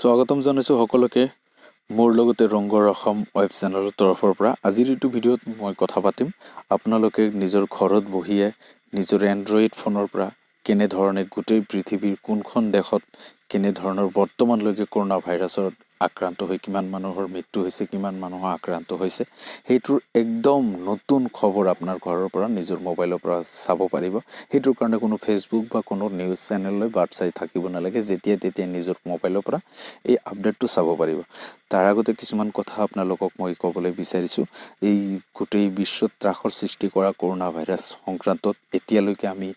স্বাগতম জনাইছোঁ সকলোকে মোৰ লগতে ৰংগৰ অসম ৱেব চেনেলৰ তৰফৰ পৰা। আজিৰ এইটো ভিডিঅ'ত মই কথা পাতিম, আপোনালোকে নিজৰ ঘৰত বহিয়ে নিজৰ এণ্ড্ৰইড ফোনৰ পৰা কেনেধৰণে গোটেই পৃথিৱীৰ কোনখন দেশত কেনেধৰণৰ বৰ্তমানলৈকে কৰোণা ভাইৰাছত আক্ৰান্ত হৈ কিমান মানুহৰ মৃত্যু হৈছে, কিমান মানুহ আক্ৰান্ত হৈছে, সেইটোৰ একদম নতুন খবৰ আপোনাৰ ঘৰৰ পৰা নিজৰ মোবাইলৰ পৰা চাব পাৰিব। সেইটোৰ কাৰণে কোনো ফেচবুক বা কোনো নিউজ চেনেললৈ বাট চাই থাকিব নালাগে। যেতিয়া তেতিয়া নিজৰ মোবাইলৰ পৰা এই আপডেটটো চাব পাৰিব। তাৰ আগতে কিছুমান কথা আপোনালোকক মই ক'বলৈ বিচাৰিছোঁ। এই গোটেই বিশ্বত ত্ৰাসৰ সৃষ্টি কৰা কৰোণা ভাইৰাছ সংক্ৰান্তত এতিয়ালৈকে আমি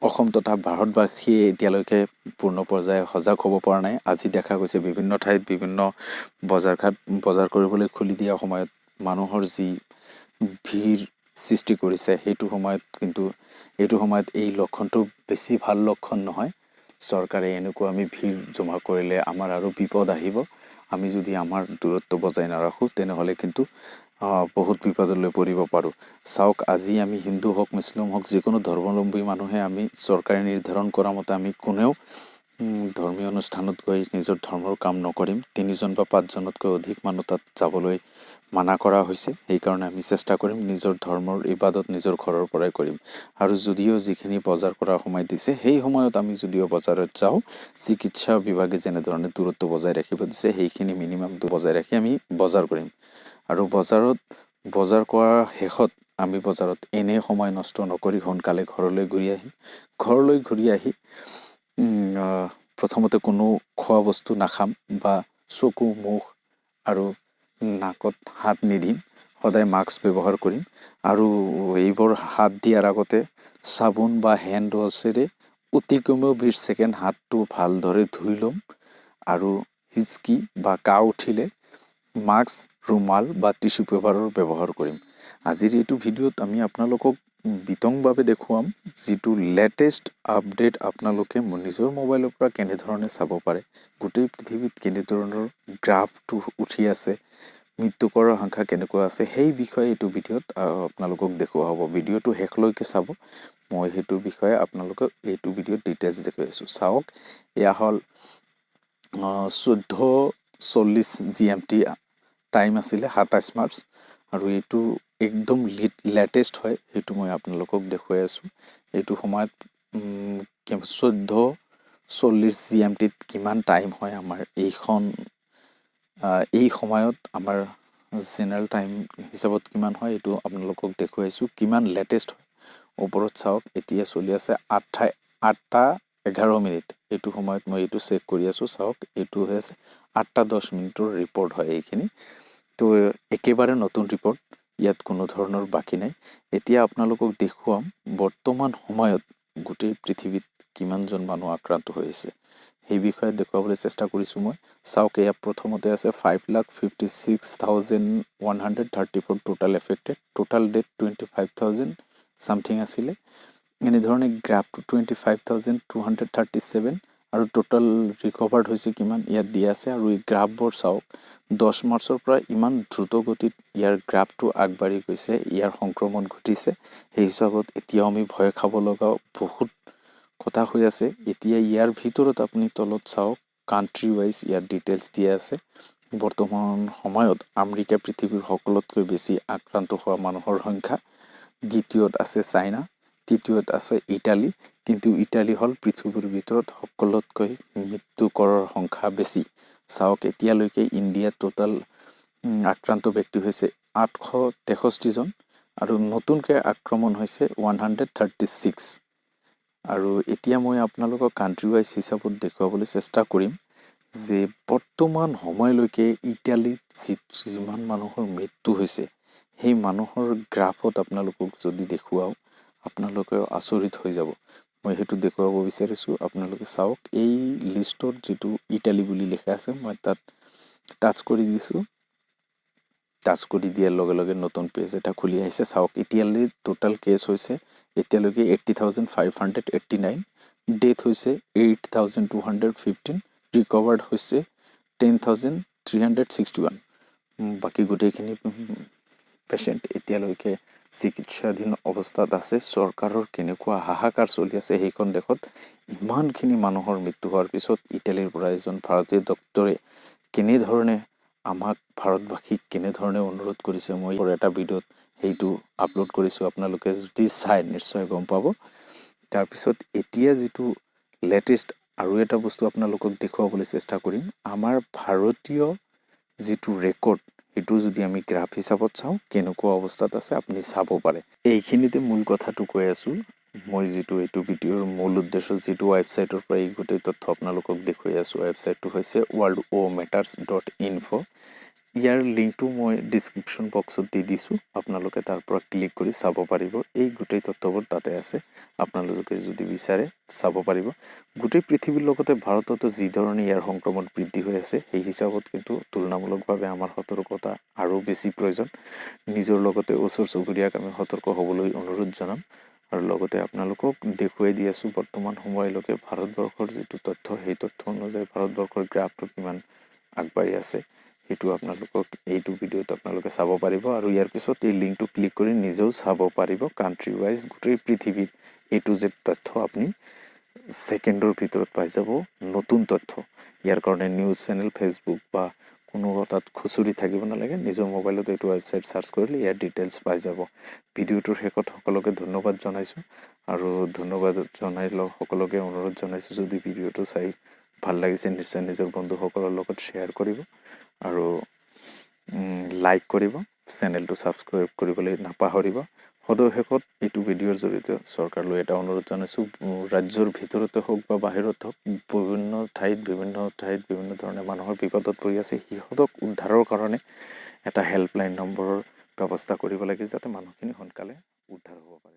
অসম তথা ভাৰতবাসীয়ে এতিয়ালৈকে পূৰ্ণ পৰ্যায়ে সজাগ হ'ব পৰা নাই। আজি দেখা গৈছে, বিভিন্ন ঠাইত বিভিন্ন বজাৰ ঘাট বজাৰ কৰিবলৈ খুলি দিয়া সময়ত মানুহৰ যি ভিৰ সৃষ্টি কৰিছে সেইটো সময়ত, কিন্তু এইটো সময়ত এই লক্ষণটো বেছি ভাল লক্ষণ নহয়। চৰকাৰে এনেকুৱা আমি ভিৰ জমা কৰিলে আমাৰ আৰু বিপদ আহিব। আমি যদি আমাৰ দূৰত্ব বজাই নাৰাখোঁ, তেনেহ'লে কিন্তু বহুত বিপদলৈ পৰিব পাৰোঁ। চাওক, আজি আমি হিন্দু হওক, মুছলিম হওক, যিকোনো ধৰ্মাৱলম্বী মানুহে আমি চৰকাৰে নিৰ্ধাৰণ কৰা মতে আমি কোনেও ধৰ্মীয় অনুষ্ঠানত গৈ নিজৰ ধৰ্মৰ কাম নকৰিম। তিনিজন বা পাঁচজনতকৈ অধিক মানুহ তাত যাবলৈ মানা কৰা হৈছে। সেইকাৰণে আমি চেষ্টা কৰিম নিজৰ ধৰ্মৰ ইবাদত নিজৰ ঘৰৰ পৰাই কৰিম। আৰু যদিও যিখিনি বজাৰ কৰা সময় দিছে, সেই সময়ত আমি যদিও বজাৰত যাওঁ, চিকিৎসা বিভাগে যেনেধৰণে দূৰত্ব বজাই ৰাখিব দিছে, সেইখিনি মিনিমাম বজাই ৰাখি আমি বজাৰ কৰিম। আৰু বজাৰত বজাৰ কৰাৰ শেষত আমি বজাৰত এনেই সময় নষ্ট নকৰি সোনকালে ঘৰলৈ ঘূৰি আহিম। ঘৰলৈ ঘূৰি আহি প্ৰথমতে কোনো খোৱা বস্তু নাখাম বা চকু, মুখ আৰু নাকত হাত নিদিম। সদায় মাস্ক ব্যৱহাৰ কৰিম আৰু এইবোৰ হাত দিয়াৰ আগতে চাবোন বা হেণ্ড ৱাছেৰে অতি কমেও 20 ছেকেণ্ড হাতটো ভালদৰে ধুই ল'ম। আৰু হিচকি বা কাহ উঠিলে মাস্ক, ৰুমাল বা টিচু পেপাৰৰ ব্যৱহাৰ কৰিম। আজিৰ এইটো ভিডিঅ'ত আমি আপোনালোকক বিতংভাৱে দেখুৱাম যিটো লেটেষ্ট আপডেট আপোনালোকে নিজৰ মোবাইলৰ পৰা কেনেধৰণে চাব পাৰে, গোটেই পৃথিৱীত কেনেধৰণৰ গ্ৰাফটো উঠি আছে, মৃত্যুকৰৰ সংখ্যা কেনেকুৱা আছে, সেই বিষয়ে এইটো ভিডিঅ'ত আপোনালোকক দেখুওৱা হ'ব। ভিডিঅ'টো শেষলৈকে চাব। মই সেইটো বিষয়ে আপোনালোকক এইটো ভিডিঅ'ত ডিটেইলছ দেখুৱাই আছোঁ। চাওক, এয়া হ'ল 14:40 জিএমটি টাইম আছিলে, 27 মাৰ্চ আৰু এইটো একদম লেটেষ্ট হয়। সেইটো মই আপোনালোকক দেখুৱাই আছোঁ। এইটো সময়ত 14:40 জিএমটিত কিমান টাইম হয় আমাৰ এইখন, এই সময়ত আমাৰ জেনেৰেল টাইম হিচাপত কিমান হয়, এইটো আপোনালোকক দেখুৱাইছোঁ, কিমান লেটেষ্ট হয়। ওপৰত চাওক, এতিয়া চলি আছে 8:11। এইটো সময়ত মই এইটো চেক কৰি আছোঁ। চাওক, এইটো হৈ আছে 8টা 10 মিনিটৰ ৰিপৰ্ট হয় এইখিনি। তো একেবাৰে নতুন ৰিপৰ্ট, ইয়াত কোনো ধৰণৰ বাকী নাই। এতিয়া আপোনালোকক দেখুৱাম বৰ্তমান সময়ত গোটেই পৃথিৱীত কিমানজন মানুহ আক্ৰান্ত হৈ আছে, সেই বিষয়ে দেখুৱাবলৈ চেষ্টা কৰিছোঁ মই। চাওক, এয়া প্ৰথমতে আছে 5,56,134 total affected, total death 25,000 something আছিলে। এনেধৰণে গ্ৰাফটো 25,237 আৰু টোটেল ৰিকভাৰ্ড হৈছে কিমান ইয়াত দিয়া আছে। আৰু এই গ্ৰাফবোৰ চাওক, 10 মাৰ্চৰ পৰা ইমান দ্ৰুত গতিত ইয়াৰ গ্ৰাফটো আগবাঢ়ি গৈছে, ইয়াৰ সংক্ৰমণ ঘটিছে। সেই হিচাপত এতিয়াও আমি ভয় খাব লগাও বহুত কথা হৈ আছে। এতিয়া ইয়াৰ ভিতৰত আপুনি তলত চাওক, কাণ্ট্ৰি ৱাইজ ইয়াৰ ডিটেইলছ দিয়া আছে। বৰ্তমান সময়ত আমেৰিকা পৃথিৱীৰ সকলোতকৈ বেছি আক্ৰান্ত হোৱা মানুহৰ সংখ্যা, দ্বিতীয়ত আছে চাইনা, তৃতীয়ত আছে ইটালী। কিন্তু ইটালী হ'ল পৃথিৱীৰ ভিতৰত সকলোতকৈ মৃত্যুকৰৰ সংখ্যা বেছি। চাওক, এতিয়ালৈকে ইণ্ডিয়াত টোটেল আক্ৰান্ত ব্যক্তি হৈছে 863জন আৰু নতুনকৈ আক্ৰমণ হৈছে 136। আৰু এতিয়া মই আপোনালোকক কাণ্ট্ৰি ৱাইজ হিচাপত দেখুৱাবলৈ চেষ্টা কৰিম যে বৰ্তমান সময়লৈকে ইটালীত যিমান মানুহৰ মৃত্যু হৈছে, সেই মানুহৰ গ্ৰাফত আপোনালোকক যদি দেখুৱাওঁ, আপোনালোকেও আচৰিত হৈ যাব। মই সেইটো দেখুৱাব বিচাৰিছোঁ। আপোনালোকে চাওক, এই লিষ্টত যিটো ইটালী বুলি লিখা আছে, মই তাত টাচ কৰি দিছোঁ। টাচ কৰি দিয়াৰ লগে লগে নতুন পেজ এটা খুলি আহিছে। চাওক, ইটালীত টোটেল কেছ হৈছে এতিয়ালৈকে 80,589, ডেথ হৈছে 8,215, ৰিকভাৰ্ড হৈছে 10,361। বাকী গোটেইখিনি পেচেণ্ট এতিয়ালৈকে চিকিৎসাধীন অৱস্থাত আছে, চৰকাৰৰ কেনেকুৱা হাহাকাৰ চলি আছে সেইখন দেশত। ইমানখিনি মানুহৰ মৃত্যু হোৱাৰ পিছত ইটালীৰ পৰা এজন ভাৰতীয় ডক্তৰে কেনেধৰণে আমাক ভাৰতবাসীক কেনেধৰণে অনুৰোধ কৰিছে, মই এটা ভিডিঅ'ত সেইটো আপলোড কৰিছোঁ, আপোনালোকে যদি চাই নিশ্চয় গম পাব। তাৰপিছত এতিয়া যিটো লেটেষ্ট আৰু এটা বস্তু আপোনালোকক দেখুৱাবলৈ চেষ্টা কৰিম, আমাৰ ভাৰতীয় যিটো ৰেকৰ্ড, সেইটো যদি আমি গ্ৰাফ হিচাপত চাওঁ কেনেকুৱা অৱস্থাত আছে আপুনি চাব পাৰে। এইখিনিতে মূল কথাটো কৈ আছোঁ মই, যিটো এইটো ভিডিঅ'ৰ মূল উদ্দেশ্য, যিটো ৱেবছাইটৰ পৰা এই গোটেই তথ্য আপোনালোকক দেখুৱাই আছোঁ, ৱেবছাইটটো হৈছে worldometers.info। ইয়াৰ লিংকটো মই ডিছক্ৰিপশ্যন বক্সত দি দিছোঁ, আপোনালোকে তাৰ পৰা ক্লিক কৰি চাব পাৰিব। এই গোটেই তথ্যবোৰ তাতে আছে, আপোনালোকে যদি বিচাৰে চাব পাৰিব। গোটেই পৃথিৱীৰ লগতে ভাৰততো যিধৰণে ইয়াৰ সংক্ৰমণ বৃদ্ধি হৈ আছে, সেই হিচাপত কিন্তু তুলনামূলকভাৱে আমাৰ সতৰ্কতা আৰু বেছি প্ৰয়োজন। নিজৰ লগতে ওচৰ চুবুৰীয়াক আমি সতৰ্ক হ'বলৈ অনুৰোধ জনাম আৰু লগতে আপোনালোকক দেখুৱাই দি আছোঁ বৰ্তমান সময়লৈকে ভাৰতবৰ্ষৰ যিটো তথ্য, সেই তথ্য অনুযায়ী ভাৰতবৰ্ষৰ গ্ৰাফটো কিমান আগবাঢ়ি আছে, সেইটো আপোনালোকক এইটো ভিডিঅ'ত আপোনালোকে চাব পাৰিব। আৰু ইয়াৰ পিছত এই লিংকটো ক্লিক কৰি নিজেও চাব পাৰিব, কাণ্ট্ৰি ৱাইজ গোটেই পৃথিৱীত এ টু জেড তথ্য আপুনি ছেকেণ্ডৰ ভিতৰত পাই যাব, নতুন তথ্য। ইয়াৰ কাৰণে নিউজ চেনেল, ফেচবুক বা কোনো তাত খুচৰি থাকিব নালাগে। নিজৰ মোবাইলত এইটো ৱেবছাইট চাৰ্চ কৰিলে ইয়াৰ ডিটেইলছ পাই যাব। ভিডিঅ'টোৰ শেষত সকলোকে ধন্যবাদ জনাইছোঁ আৰু ধন্যবাদ জনাই সকলোকে অনুৰোধ জনাইছোঁ, যদি ভিডিঅ'টো চাই ভাল লাগিছে নিশ্চয় নিজৰ বন্ধুসকলৰ লগত শ্বেয়াৰ কৰিব আৰু লাইক কৰিব, চেনেলটো ছাবস্ক্ৰাইব কৰিবলৈ নাপাহৰিব। সদৌ শেষত এইটো ভিডিঅ'ৰ জৰিয়তে চৰকাৰলৈ এটা অনুৰোধ জনাইছোঁ, ৰাজ্যৰ ভিতৰতে হওক বা বাহিৰত হওক, বিভিন্ন ঠাইত বিভিন্ন ধৰণে মানুহৰ বিপদত পৰি আছে, সিহঁতক উদ্ধাৰৰ কাৰণে এটা হেল্পলাইন নম্বৰৰ ব্যৱস্থা কৰিব লাগে, যাতে মানুহখিনি সোনকালে উদ্ধাৰ হ'ব পাৰে।